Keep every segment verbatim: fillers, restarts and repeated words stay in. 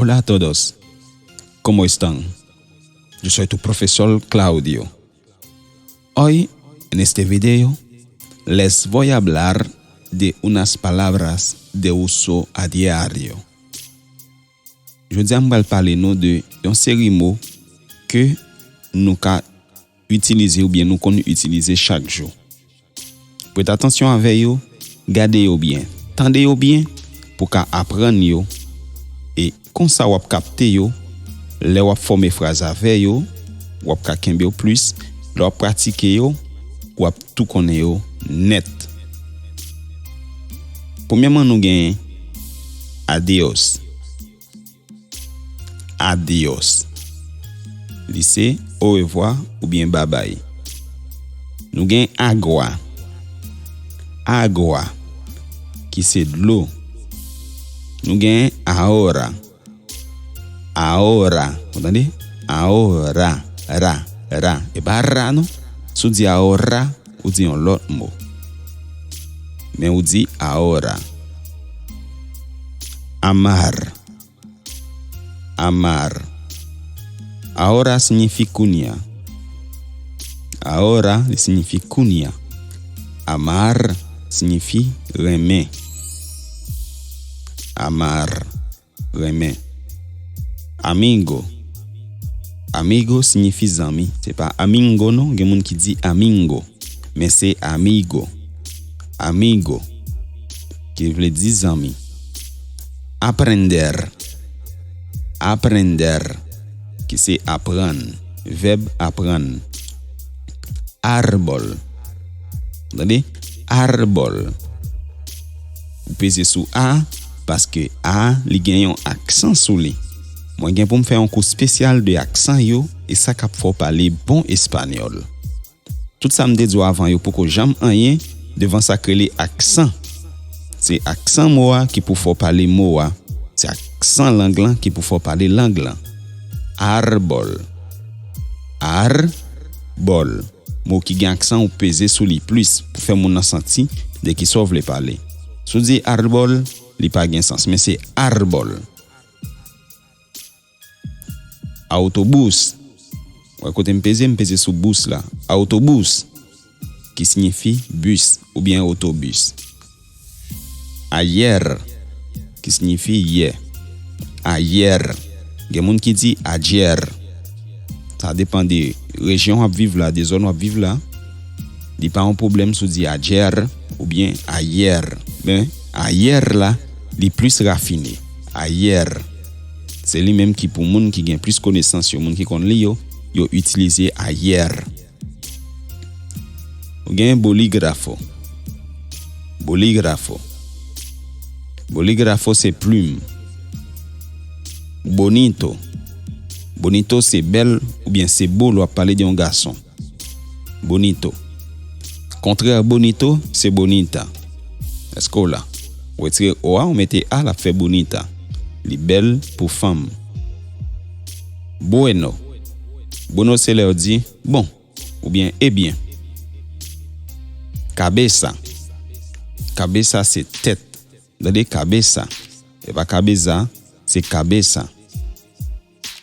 Hola a todos. ¿Cómo están? Yo soy tu profesor Claudio. Hoy, en este video, les voy a hablar de unas palabras de uso a diario. Jodi a, m pral pale nou de yon seri mo ke nou ka itilize oubyen nou konn itilize chak jou. Prete atansyon avè yo, gade yo byen, tande yo byen pou w ka aprann yo. E konsa w ap kapte yo, lè w ap fòme fraz avè yo, w ap ka kenbe yo plis, lè w ap pratike yo, w ap tou konnen yo nèt. Premyèman, nou gen adios. Adios. Li se orevwa oubyen babay. Nou gen agwa. Agwa, ki se dlo. Nou gen ahora. Ahora. Ou tande? Ahora. Ra. Ra. E pa ra, non. Si w di ahora, ou di yon lòt mo. Men ou di ahora. Amar. Amar. Ahora siyifi kounye a. Ahora, li siyifi kounye a. Amar siyifi renmen. Amar, renmen. Amigo. Amigo siyifi zanmi. Se pa amingo non, gen moun ki di amingo. Men se amigo. Amigo, ki vle di zanmi. Aprender. Aprender, ki se aprann. Vèb aprann. Árbol. Tande? Árbol. Ou peze sou a, paske a, li gen yon aksan sou li. Mwen gen pou m fè yon kou espesyal de aksan yo e sa k ap fè w pale bon espanyòl. Tout sa m te di w avan yo poko janm anyen devan sa k rele aksan. Se aksan mo a ki pou fè w pale mo a. Se aksan lang lan ki pou fè w pale lang lan. Árbol. Árbol. Mo ki gen aksan, ou peze sou li plis pou fè moun nan santi de ki sa w vle pale. Si w di árbol, li pa gen sans, men se árbol. Autobús. Wè kote m peze, m peze sou bous la. Autobús, ki siyifi bis oubyen otobis. Ayer, ki siyifi yè. Ayer. Gen moun ki di ayer. Sa depann de rejyon w ap viv la, de zòn w ap viv la. Li pa yon pwoblèm si w di ayer oubyen ayer. Men ayer la, li plis rafine. Ayer. Se li menm ki pou moun ki gen plis konesans yo, moun ki konn li yo, yo itilize ayer. Ou gen bolígrafo. Bolígrafo. Bolígrafo se plim. Bonito. Bonito se bèl oubyen se bo lè w ap pale de yon gason. Bonito. Kontrè bonito se bonita. Èske w la? Ou retire o a, ou mete a, l ap fè bonita. Li bèl pou fanm. Bueno. Bueno se lè yo di bon oubyen ebyen. Cabeza. Cabeza se tèt. Tande, cabeza. E pa cabeza, se cabeza.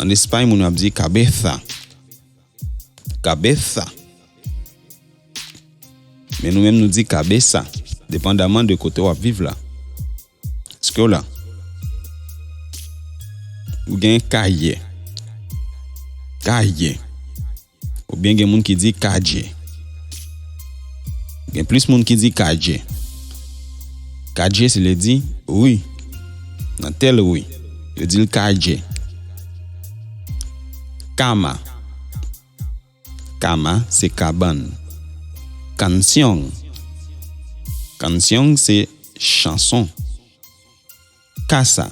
Ann Espay, moun yo ap di cabeza. Cabeza. Men nou menm, nou di cabeza, depandaman de kote w ap viv la. Èske w la? Ou gen calle. Calle. Oubyen gen moun ki di kadje. Gen plis moun ki di kadje. Kadje, se vle di ri. Nan tèl ri, yo di l kadje. Cama. Cama se kabann. Canción. Canción se chanson. Casa.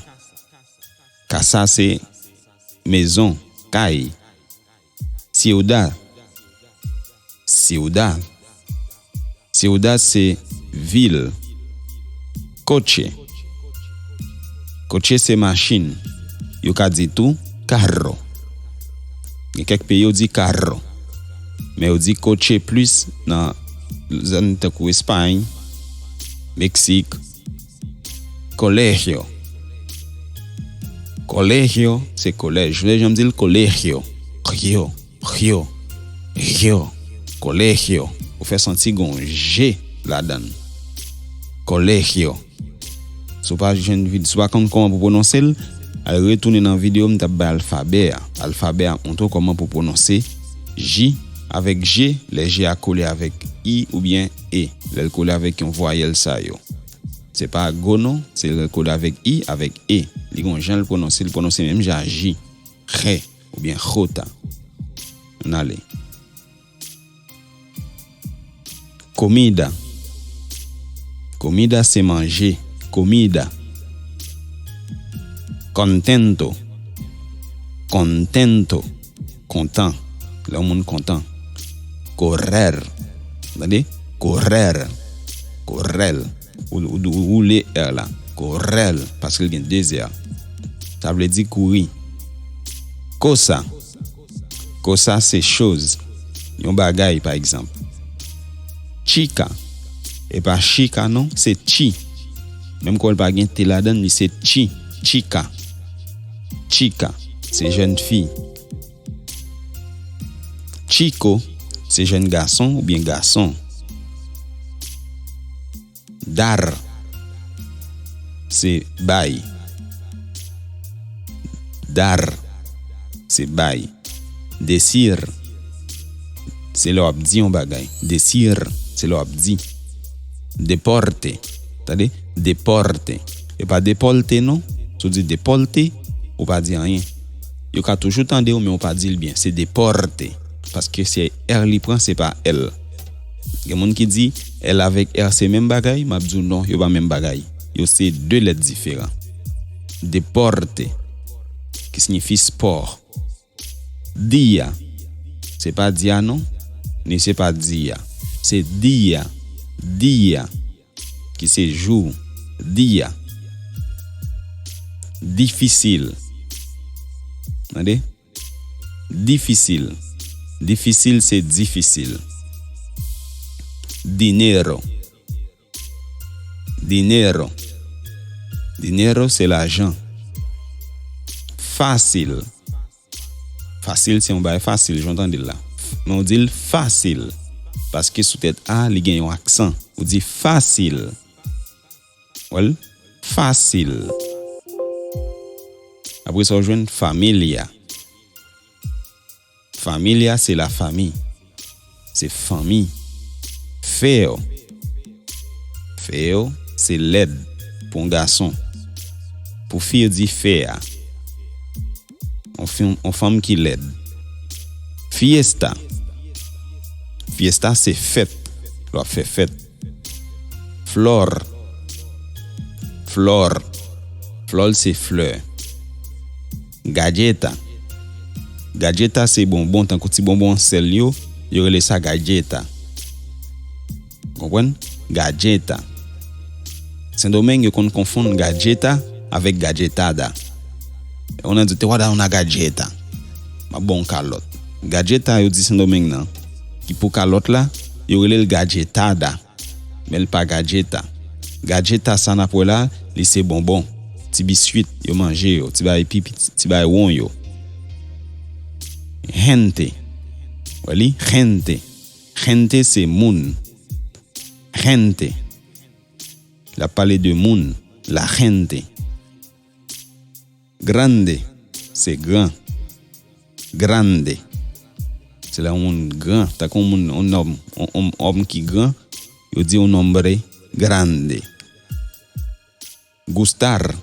Casa se mezon, kay. Ciudad. Ciudad. Ciudad se vil. Coche. Coche se machin. Yo ka di tou carro. Gen kèk peyi yo di carro. Men yo di coche plis nan zòn tankou Espay, Meksik. Colegio. Colegio, se kolèj. Ou te janm di l colegio? Rio, rio, rio. Colegio. Ou fè santi gon G ladan l. Colegio. Si w pa jwenn vid-, si w pa konn kòman pou pwononse l, al retounen nan videyo m t ap bay alfabè a. Alfabè a ap montre w kòman pou pwononse J avèk G, lè G a kole avèk I oubyen E, lè l kole avèk yon vwayèl sa yo. Se pa go non, se l kole avèk I, avèk E. Li gon jan l pwononse, l pwononse menm jan a J. Re oubyen jota. Ann ale. Comida. Comida se manje. Comida. Contento. Contento. Kontan. Lè yon moun kontan. Correr. Tande? Correr. Correr. Ou, ou, ou woule R la. Correr. Paske l gen de R. Sa vle di kouri. Cosa. Cosa se choz. Yon bagay, pa egzanp. Chica. E pa chika non, se chi. Menm kan l pa gen T ladan l, li se chi. Chica. Chica. Se jèn fi. Chico, se jèn gason oubyen gason. Dar, se bay. Dar, se bay. Decir, se lè w ap di yon bagay. Decir, se lè w ap di. Deporte, tande? Deporte. E pa depòlte non. Si w di depòlte, ou pa di anyen. Yo ka toujou tande w, men w pa di l byen. Se deporte. Paske se R li pran, se pa L. Gen moun ki di L avèk R se menm bagay, m ap di w non, yo pa menm bagay. Yo se de lèt diferan. Deporte, ki siyifi spò. Dia, se pa dia non, ni se pa dia. Se dia, dia, ki se jou, dia. Difisil. Tande? Difisil. Difisil se difisil. Dinero. Dinero. Dinero se lajan. Fasil. Fasil se yon bagay fasil, jan w tande l la. Men w di l fasil. Paske sou tèt A, li gen yon aksan. Ou di fasil. Wè l? Fasil. Apre sa, w jwenn familia. Familia se lafami. Se fanmi. Feo. Feo se lèd pou yon gason. Pou fi, yo di fea. Yon fi, yon fanm ki lèd. Fiesta. Fiesta se fèt. Lè w ap fè fèt. Flor. Flor. Flor se flè. Galleta. Galleta se bonbon, tankou ti bonbon an sèl yo, yo rele sa galleta. Konprann? Galleta. Sendomeng, yo konn konfonn galleta avèk galletada. Yo konn di, "Te voy a dar una galleta." M ap ba w yon kalòt. Galleta, yo di Sendomeng nan, ki pou kalòt la, yo rele l galletada. Men l pa galleta. Galleta sa n ap wè la, li se bonbon. Ti biswit, yo manje yo. Ti bagay pipi, ti bagay won yo. Gente. Wè li? Gente. Gente se moun. Gente. L ap pale de moun. La gente. Grande se gran. Grande se lè yon moun gran, tankou yon moun, yon nonm, yon, yon òm ki gran, yo di un hombre grande. Gustar.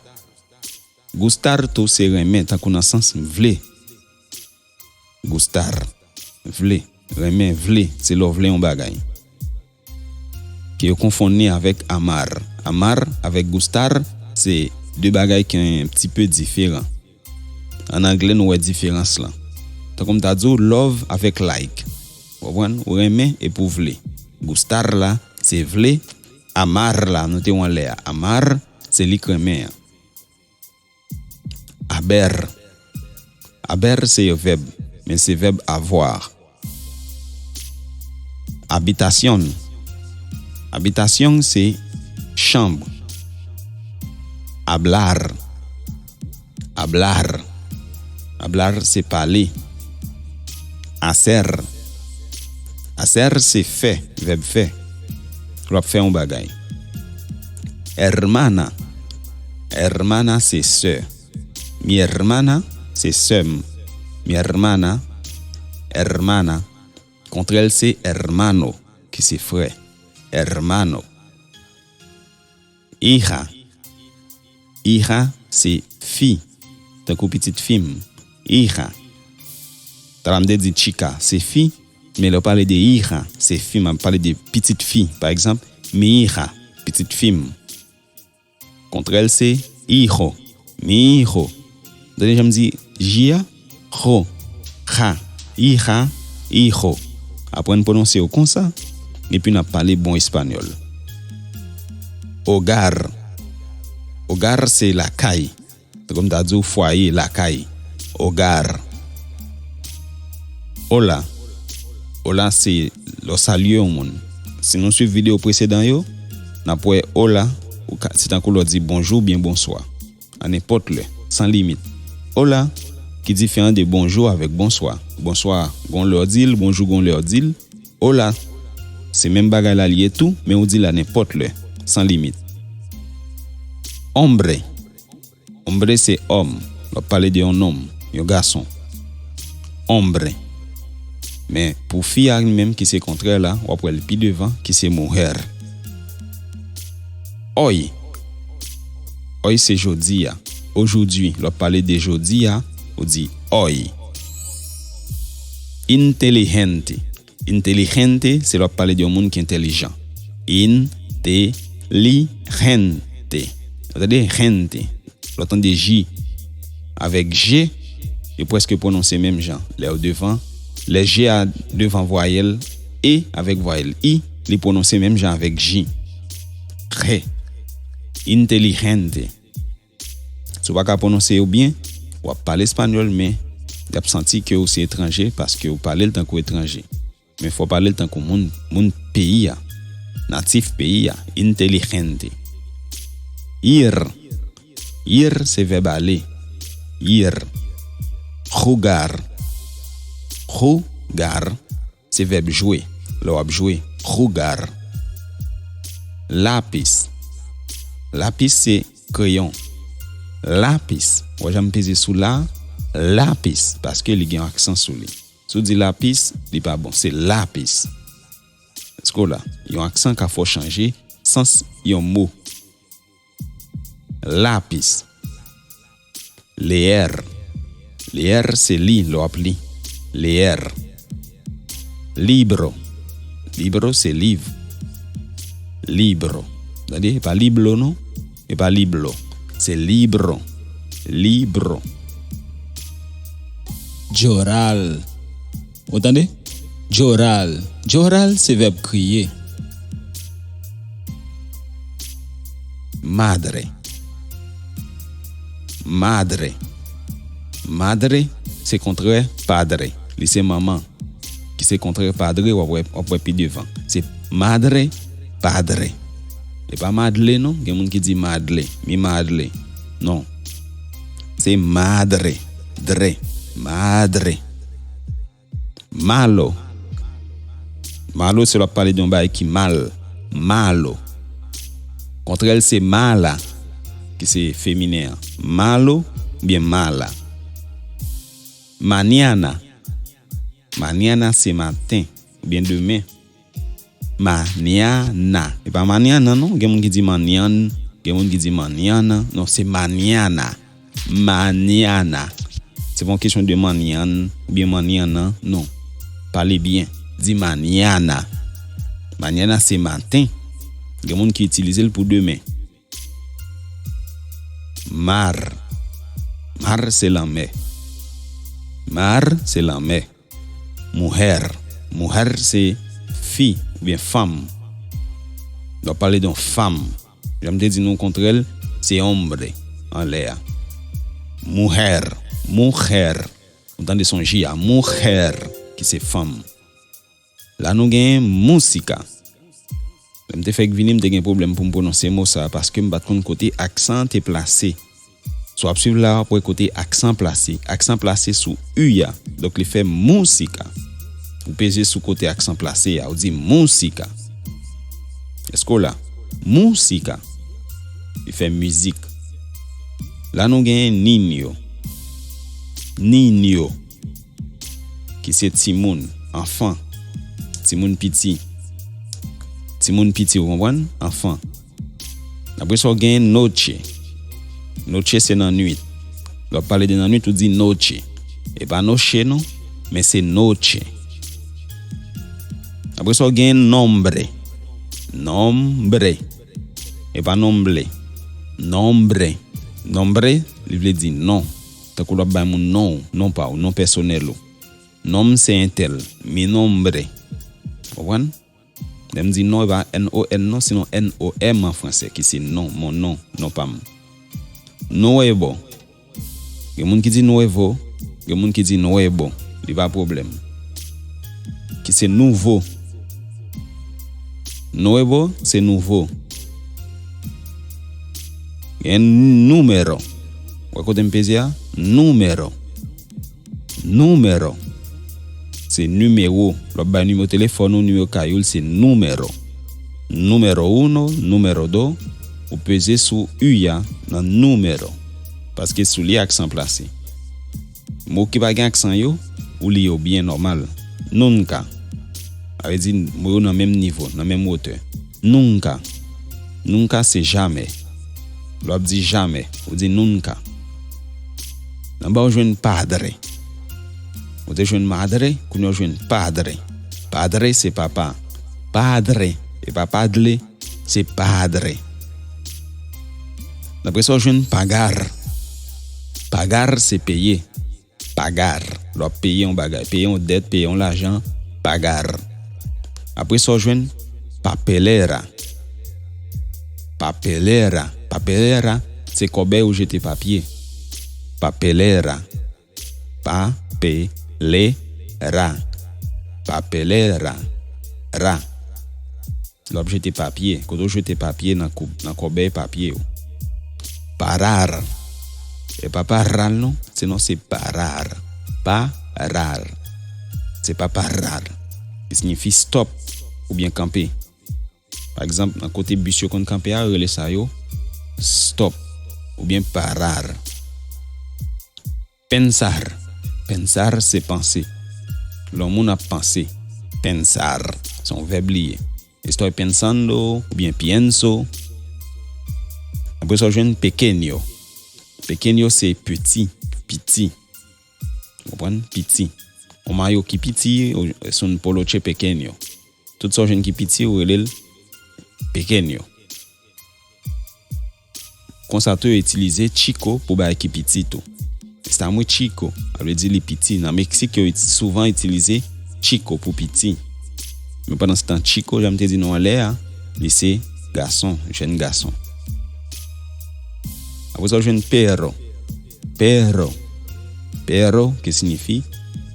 Gustar tou se renmen, tankou nan sans vle. Gustar. Vle. Renmen, vle. Se lè w vle yon bagay. Ke yo konfonn li avèk amar. Amar avèk gustar, se de bagay ki un petit peu diferan. An anglè, nou wè diferans lan. Tankou m ta di w love avèk like. Ou konprann? Ou renmen epi w vle. Gustar la, se vle. Amar la, nou te wè anlè a. Amar, se li k renmen an. Haber. Haber se yon vèb, men se vèb avoir. Habitación. Habitación se chanm. Hablar. Hablar. Hablar se pale. Hacer. Hacer se fè, vèb fè. Lè w ap fè yon bagay. Hermana. Hermana se sè. Mi hermana se sè m. Mi hermana, hermana. Kontrè l se hermano, ki se frè. Hermano. Hija. Hija se fi. Tankou pitit fi m. Hija. Talè m te di chica, se fi, men lè w pale de hija, se fi, m ap pale de pitit fi. Pa egzanp, mi hija, pitit fi m. Kontrè l se hijo. Mi hijo. Tande jan m di J a? Ho. Ha. Hija, hijo. Aprann pwononse yo konsa, epi n ap pale bon espanyòl. Hogar. Hogar se lakay. Tankou m ta di w fwaye, lakay. Hogar. Hola. Hola se lè w salye yon moun. Si nou swiv videyo presedan yo, n ap wè hola, ou ka, se tankou lè w di bonjou oubyen bonswa. A nenpòt lè, san limit. Hola, ki diferan de bonjou avèk bonswa. Bonswa, gon lè w di l, bonjou, gon lè w di l. Hola, se menm bagay la l ye tou, men ou di l a nenpòt lè, san limit. Hombre. Hombre se òm. Lè w ap pale de yon nonm, yon gason. Hombre. Men pou fi a li menm ki se kontrè la, w ap wè l pi devan, ki se mujer. Hoy. Hoy se jodi a. Aujourd'hui, lè w ap pale de jodi a, ou di hoy. Inteligente. Inteligente, se lè w ap pale de yon moun ki entèlijan. Inteligente. Ou tande? Gente. Lè w tande J avèk G, yo prèske pwononse menm jan. Lè yo devan, lè G a devan vwayèl E avèk vwayèl I, li pwononse menm jan avèk J. Re. Inteligente. Si w pa ka pwononse yo byen, w ap pale espanyòl, men y ap santi ke w se etranje paske w pale l tankou etranje. Men fò w pale l tankou moun, moun peyi a, natif peyi a, inteligente. Ir. Ir se vèb ale. Ir. Jugar. Jugar se vèb jwe. Lè w ap jwe. Jugar. Lápiz. Lápiz se kreyon. Lápiz. Ou wè jan m peze sou la? Lápiz. Paske li gen yon aksan sou li. Si w di lapis, li pa bon. Se lápiz. Èske w la? Yon aksan ka fè w chanje sans yon mo. Lápiz. Leer. Leer se li, lè w ap li. Leer. Libro. Libro se liv. Libro. Tande, e pa liblo non. E pa liblo. Se libro. Libro. Llorar. Ou tande? Llorar. Llorar se vèb kriye. Madre. Madre. Madre se kontrè padre. Li se manman. Ki se kontrè padre, w ap wè, w ap wè pi devan. Se madre, padre. E pa madle non. Gen moun ki di madle. Mi madle. Non. Se madre. Dre. Madre. Malo. Malo se lè w ap pale de yon bagay ki mal. Malo. Kontrè l se mala, ki se feminen an. Malo oubyen mala. Mañana. Mañana se maten oubyen demen. Mañana. E pa manyannan non. Gen moun ki di manyann, gen moun ki di manyanna. Non, se mañana. Mañana. Se pa yon kesyon de manyann oubyen manyannan, non. Pale byen. Di mañana. Mañana se maten. Gen moun ki itilize l pou demen. Mar. Mar se lanmè. Mar se lanmè. Mujer. Mujer se fi oubyen fanm. Lè w pale de yon fanm, jan m te di nou kontrè l, se hombre anlè a. Mujer. Mujer. Ou tande son J a. Mujer, ki se fanm. La nou genyen música. Lè m te fèk vini, m te gen pwoblèm pou m pwononse mo sa a, paske m pa t konn kote aksan an te plase. So w ap swiv la, w ap wè kote aksan plase. Aksan plase sou u a. Donk, li fè mousika. Ou peze sou kote aksan plase a, ou di mousika. Èske w la? Mousika. Li fè mizik. La, nou genyen ninyo. Ninyo. Ki se timoun, anfan. Timoun piti. Timoun piti, ou konprann? Anfan. Apre sa, w genyen noche. Noche se nan nwit. Lè w ap pale de nan nwit, ou di noche. E pa noche non, men se noche. Apre sa, w genyen nombre. Nombre. E pa nombre. Nombre. Nombre, li vle di non. Tankou lè w ap bay moun non w, non pa w, non pèsonèl ou. Non m se entèl. Mi nombre. Konprann? Lè m di non, e pa N O N non, sinon N O M an fransè, ki se non, mon nom, non pa m. Nuevo. Gen moun ki di nuevo, gen moun ki di nuevo. Li pa pwoblèm. Ki se nouvo. Nuevo, se nouvo. Gen número. Wè kote m peze a? Número. Número. Se nimewo. Lè w ap bay nimewo telefòn ou, nimewo kay ou, se número. Número uno, número dos, ou peze sou u a nan número. Paske sou li aksan plase. Mo ki pa gen aksan yo, ou li yo byen nòmal. Nunca. Sa vle di mo yo nan menm nivo, nan menm wotè. Nunca. Nunca se jamè. Lè w ap di jamè, ou di nunca. Anba w jwenn padre. Ou te jwenn madre, kounye a w jwenn padre. Padre se papa. Padre, e pa padle, se padre. Apre sa, w jwenn pagar. Pagar se peye. Pagar. Lè w ap peye yon bagay, peye yon dèt, peye yon lajan, pagar. Apre sa, w jwenn papelera. Papelera. Papelera, se kòbèy ou jete papye. Papelera. Papelera. Papelera. Ra. Lè w ap jete papye, kote w jete papye nan koub, nan kòbèy papye yo. Parar. E pa parar non, sinon se parar. Parar. Se pa parar. Li siyifi stop oubyen kanpe. Pa egzanp, nan kote bis yo konn kanpe a, yo rele sa yo stop oubyen parar. Pensar. Pensar se panse. Lè yon moun ap panse. Pensar. Se yon vèb li ye. Estoy pensando oubyen pienso. Apre sa, w jwenn pequeño. Pequeño se piti, piti. Ou konprann? Piti. Yon mayo ki piti, es un poloche pequeño. Tout sa w jwenn ki piti, ou rele l pequeño. Konsa tou, yo itilize chico pou bagay ki piti tou. Está muy chico, sa vle di li piti. Nan Meksik, yo iti-, souvan itilize chico pou piti. Men pandan se tan, chico, jan m te di nou anlè a, li se gason, jèn gason. Apre sa, w jwenn perro. Perro. Perro, ki siyifi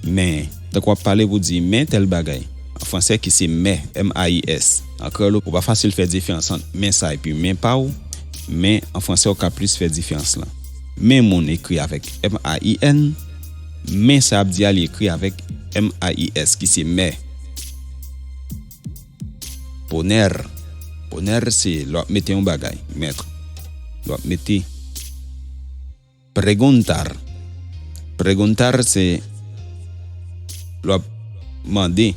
men. Tankou w ap pale pou di men tèl bagay. An fransè, ki se mais, M A I S. An kreyòl, ou pa fasil fè diferans ant men sa epi men pa w, men an fransè, ou ka plis fè diferans lan. Men moun ekri avèk M A I N, men sa ap di a, li ekri avèk M A I S, ki se mais. Poner. Poner se lè w ap mete yon bagay, mettre. Lè w ap mete. Preguntar. Preguntar se lè w ap mande.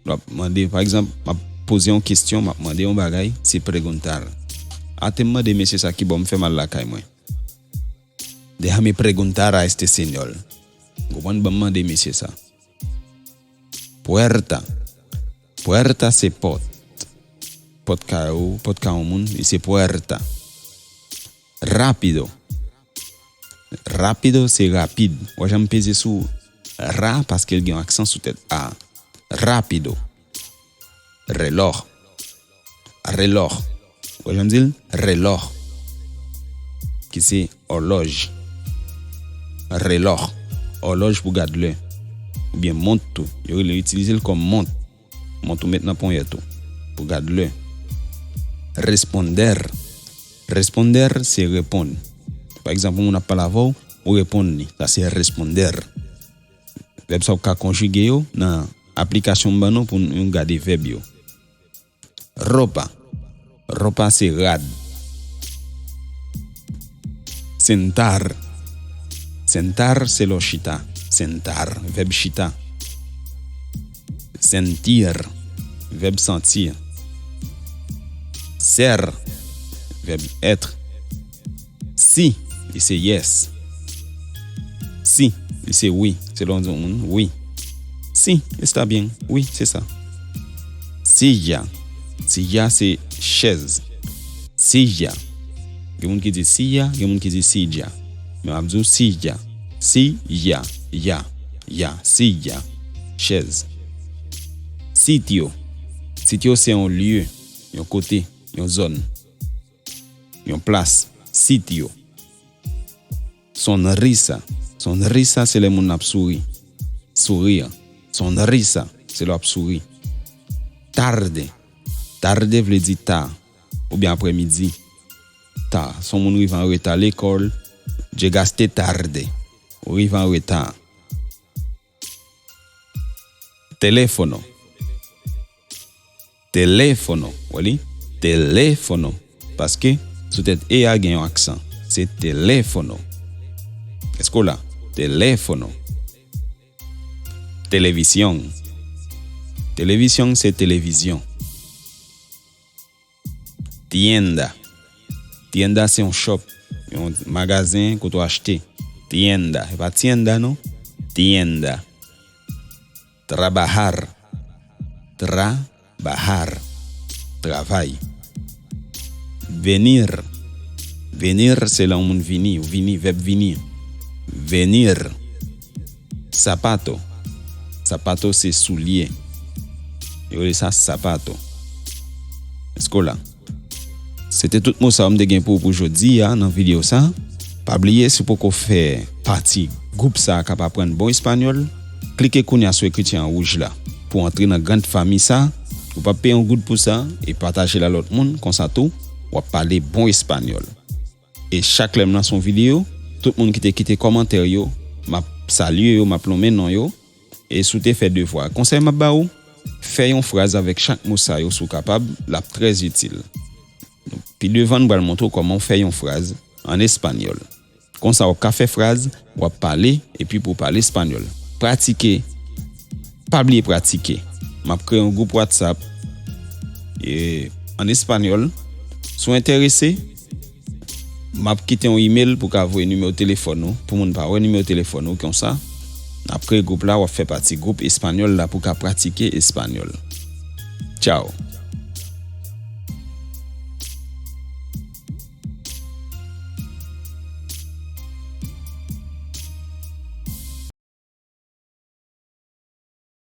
Lè w ap mande, pa egzanp, m ap poze yon kesyon, m ap mande yon bagay, se preguntar. A, te m mande mesye sa ki bò m fè m al lakay mwen. Déjame preguntar a este señor. Ou konprann? Ban m mande mesye sa. Puerta. Puerta se pòt. Pòt kay ou, pòt kay yon moun, li se puerta. Rápido. Rápido se rapid. Wè jan m peze sou ra paske l gen yon aksan sou tèt a. Rápido. Reloj. Reloj. Wè jan m di l? Reloj. Ki se òlòj. Reloj. Òlòj pou gad lè. Oubyen mont tou. Yo rele, yo itilize l kòm mont. Mont ou met nan ponyèt ou. Pou gad lè. Responder. Responder se reponn. Pa egzanp, yon moun ap pale avè w, ou reponn li. Sa se responder. Vèb sa ou ka konjige yo nan aplikasyon m ban nou pou nou gade vèb yo. Ropa. Ropa se rad. Sentar. Sentar se lè w chita. Sentar, vèb chita. Sentir, vèb santi. Ser, vèb être. Si, li se yes. Si, li se wi. Se lè w di yon moun wi. Si, está bien. Wi, se sa. Silla. Silla se chèz. Silla. Gen moun ki di silla, gen moun ki di silla. Men m ap di w silla. Silla, ya, ya, silla. Chèz. Sitio. Sitio se yon lye, yon kote, yon zòn, yon plas. Sitio. Sonrisa. Sonrisa se lè moun ap souri. Sourire. Sonrisa se lè w ap souri. Tarde. Tarde vle di ta oubyen aprèmidi. Ta. Si yon moun rive an reta lekòl, llegaste tarde. Ou rive an reta. Teléfono. Teléfono. Wè li? Teléfono. Paske sou tèt e a gen yon aksan. Se teléfono. Èske w la? Teléfono. Televisión. Televisión se televizyon. Tienda. Tienda se yon shop, yon magazen kote w achte. Tienda. E pa tienda non. Tienda. Trabajar. Trabajar. Travay. Venir. Venir se lè yon moun vini, ou vini, vèb vini. Venir. Zapato. Zapato se soulye. Yo rele sa zapato. Èske w la? Se te tout mo sa yo m te gen pou ou pou jodi a nan videyo sa. Pa bliye, si w poko fè pati gwoup sa k ap aprann bon espanyòl, klike kounye a sou ekriti an wouj la pou w antre nan grand fanmi sa. Ou p ap peye yon goud pou sa, e pataje l a lòt moun, konsa tou, w ap pale bon espanyòl. E chak lè m lanse yon videyo, tout moun ki te kite kòmantè yo, m ap salye yo, m ap lonmen non yo. E si w te fè devwa, konsèy m ap ba ou, fè yon fraz avèk chak mo sa yo si w kapab, l ap trè itil. Pi devan, m pral montre w kòman w fè yon fraz an espanyòl. Konsa, w ap ka fè fraz, w ap pale, epi pou w pale espanyòl. Pratike. Pa bliye pratike. M ap kreye yon gwoup WhatsApp, e, an espanyòl. Si w enterese, m ap kite yon imèl pou w ka voye nimewo telefòn ou, pou moun pa wè nimewo telefòn ou konsa. N ap kreye gwoup la, w ap fè pati gwoup espanyòl la pou w ka pratike espanyòl. Tchaw!